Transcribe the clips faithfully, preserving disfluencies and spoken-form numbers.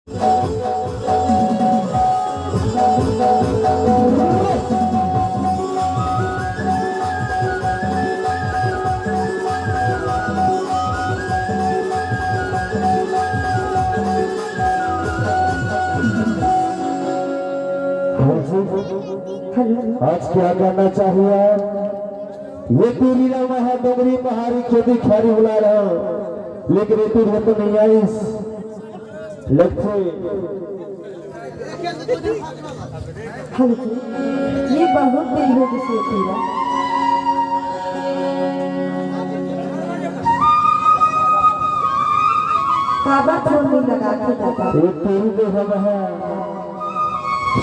Hello. आज क्या करना चाहिए यार? ये टूरी ला मैं हा डोंगरी पहाड़ी खेती खारी बुला रहा हूँ, लेकिन ये टूरी तो नहीं आइस। लग से। हेलो जी, ये बहुत देर हो गई सोती है। काबर फोन नहीं लगा के दादा? ये टूरी तो हम है।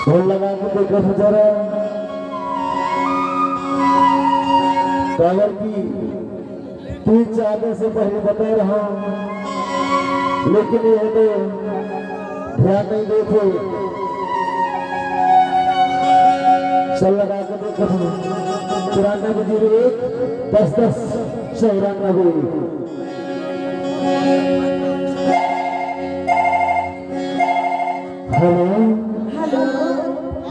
फोन लगा के देखो तो जरा। काबर की तीन चार दिन से पहले बता रहा हूँ, लेकिन ये तो ध्यान नहीं देते। चल लगा के देखो। चौरानबे जीरो एक दस दस चौरानबे। हेलो। हेलो।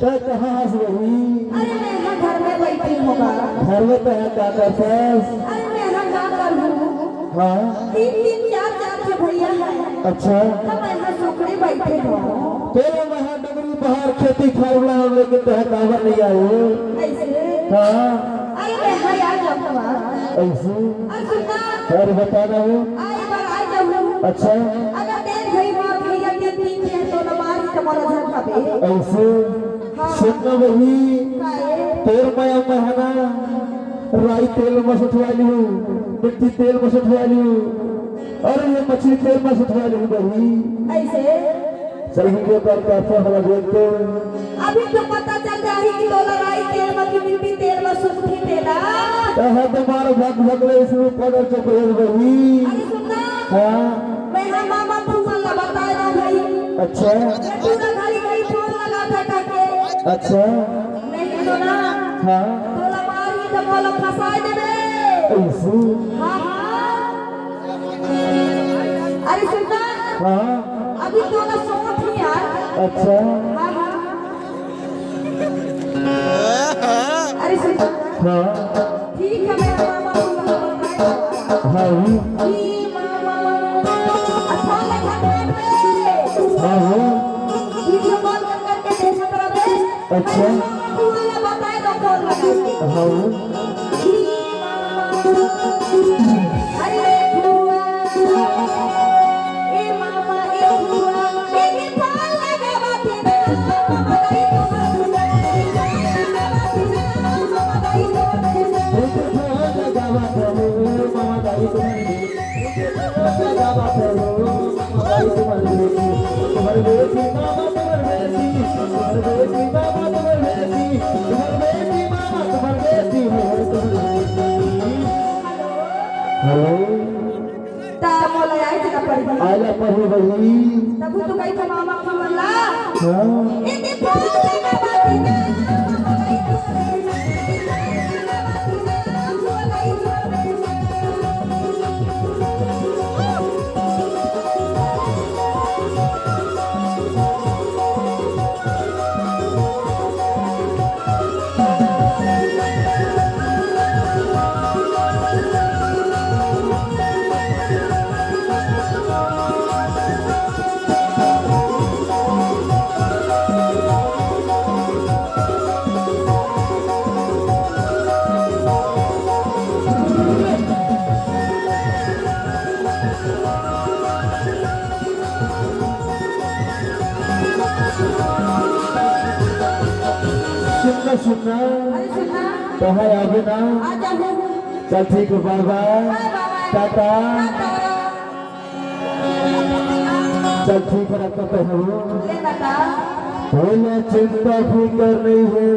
तैं कहाँ हस बही? अरे मैं यहाँ घर में बैठी हूँ बा। घर में तैं का करथस? अरे मैं यहाँ का करूँ? हाँ। तीन तीन चार चार के भैया है। अच्छा। तब मैं यहाँ सुकड़ी बैठे हूँ। तेरे वहाँ डगरी बाहर खेती खावला हो, लेकिन तैं काबर नहीं आए? ऐसे? हाँ। अरे मैं यहाँ आ जाऊँगा। ऐसे? अरे सुनना। अरे बता ना वो। अरे बार आ जाऊँ। अच्छा। अगर तेरे भाई मार भैया के तीन चार तो नमाज के मोला झंझा दे। ऐसे? हाँ। सुन ना बही। काहे? तोर मैं, मैं है ना, राई तेल में सुठवा लिहूँ, मिट्टी तेल में सुठवा लिहूँ, अरे ये मछली तेल में सुठवा लिहूँ बही। ऐसे? चल वीडियो कॉल करके हमारा देखते हैं। अभी तो पता चल जाही कि तोला राई तेल में कि मिट्टी तेल में सुखी तेला। कहा तुम्हारा भग भग ले इसमें पकड़ के भेज बही। अरे सुन ना। हाँ। मैं हाँ मामा फूफा ला बताए ना भाई। अच्छा। ये पूरा घड़ी घड़ी फोन लगा था काके। अच्छा। नहीं तो ना। हाँ। तोला मारी तो मोला फंसाए देबे। ऐसे? हाँ, हाँ। अरे सुन ना। हाँ। अभी तोला सोच नहीं यार। अच्छा। हाँ, हाँ। अरे सुन ना। हाँ। ठीक है, मैं मामा को वहाँ बताए दूँगा। हाँ। कि मामा, अच्छा लगा था बे। हाँ, हाँ। वीडियो कॉल कर करके देखत रहबे। अच्छा। मैं मामा को वहाँ बताए दो कॉल लगा के। हाँ। कि मामा, अरे फुआ, ए मामा, ए फुआ, ए के कॉल लगावा थे ना, मामा दाई को मालूम नहीं, मामा दाई को मालूम नहीं। हेलो। त मोला आए थे ना पढ़ी। आए ला पढ़ी बही। तब तू कही था मामा की मल्ला। हाँ। ए देखो, लगा बात ना। सुनना, सुनना। अरे सुनना। कहाँ आवे ना? आ जाऊँ। चल ठीक है, बाय बाय। बाय बाय। टाटा। टाटा। चल ठीक है, रखता तो हूँ। ले बता। बोला चिंता फिकर नहीं है।